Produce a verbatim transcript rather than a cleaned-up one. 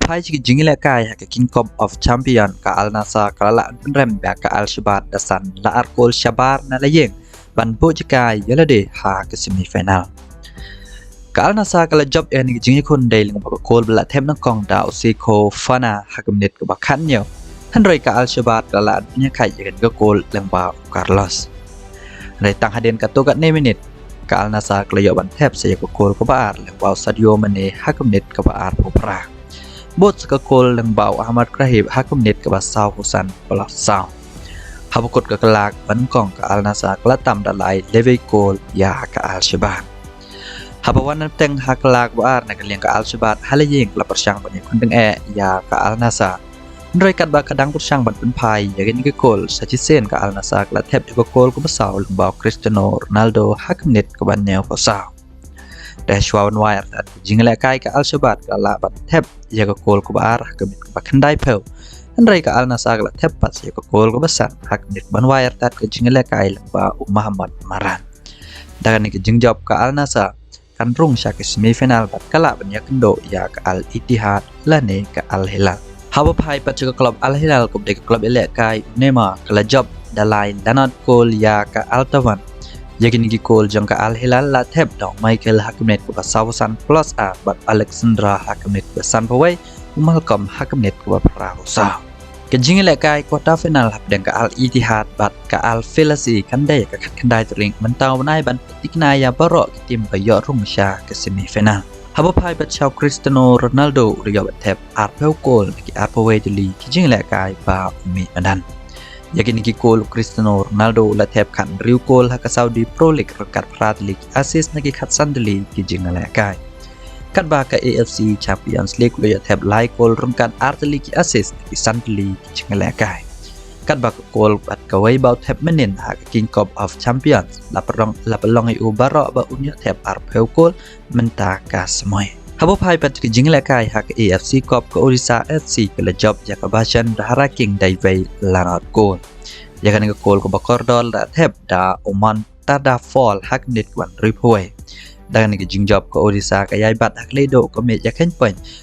Phai sha ki jingïalehkai ha ka King Cup of Champion, ka Al Nassr ka la lah ban pynrem ïa ka Al Shawbad da san la ar kol shabar na la ïing ban buh jaka ïa lade ha ka semi final. Ka Al Nassr ka la jop ïa kane ka jingïakhun dei lyngba ka kol ba la thep nyngkong da u Seko Fana ha ka minit kaba khathynñiew. Hynrei ka Al Shawbad ka la lah ban ïakhun ïa kane ka kol lyngba u Carlos. Hynrei tang hadien katto katne minit, ka Al Nassr ka la ïoh ban thep sa ïa ka kol kaba ar lyngba u Sadio Mane ha ka minit kaba arphew phra. Bud sa ka kol lyngba u Ahmad Krahib ha ka minit kaba sawphew san plus saw. Haba kut ka kylla ba nyngkong, ka Al Nassr ka la tam da lai levei kol ïa ka Al Shawbad. Haba wan na teng ha ka kylla ba ar na ka liang, ka Al Shawbad ha la ïing ka la pyrshang ban ïakhun tyngeh ïa ka Al Nassr. Hynrei katba ka dang pyrshang ban pynphai ïa kane ka kol, sa shisien ka Al Nassr ka la thep ïa ka kol kaba saw lyngba u Cristiano Ronaldo ha ka minit kaba hynñiewphew saw. Te shuwa ban wai artat ka jingïalehkai, ka Al Shawbad ka la lah ban thep ïa ka kol kaba ar ha ka minit kaba khyndaiphew. Hynrei ka Al Nassr ka la thep pat sa ïa ka kol kaba san ha ka minit ban wai artat ka jingïalehkai lyngba u Mohamed Maran. Da kane ka jingjop, ka Al Nassr kan rung sha ka semi final bad ka lah ban ïakynduh ïa ka Al Ittihad lane ka Al Hilal. Haba phai pat sha ka klub Al Hilal, kumta ka klub ïalehkai u Neymar ka la jop da lai lanot kol ïa ka Al Taawoun. Ïa kine ki kol jong ka Al Hilal la thep da u Michael ha ka minit kaba sawphew san plus ar bad Alexandra ha ka minit kaba sanphew wei, u Malcolm ha ka minit kaba phraphew saw. Ka jingïalehkai quarter final hapdeng ka Al Ittihad bad ka Al Felasi kan dei ka khatkhyndai tarik mynta u bnai ban thikna ïa baroh ki tim ba ïoh rung sha ka semi final. Haba phai pat sha u Cristiano Ronaldo, u la ïoh ban thep arphew kol na ki arphew wei tylli ki jingïalehkai ba u mih madan. Ïa kine ki kol u Cristiano Ronaldo u la thep khathynriew kol ha ka Saudi Pro League ryngkat phra tylli ki assist na ki khatsan tylli ki jingïalehkai. Katba ka A F C Champions League u la ïoh thep lai kol ryngkat ar tylli ki assist na ki san tylli ki jingïalehkai. Katba ka kol bad kawei ba u thep mynnin ha ka King Cup of Champions la pynlong, la pynlong ïa u baroh ba un ïoh thep arphew kol mynta ka samoi. Haba phai pat ka jingïalehkai ha ka A F C Cup, ka Odisha F C ka la jop ïa ka Bhajan Dahara Kings da iwei lanot kol. Ïa kane ka kol kaba kordor la thep da u Montada Fall ha ka minit kaba hynriewphew wei. Da kane ka jingjop, ka Odisha ka ïai bat ha ka lehduh ka miej ïakhun point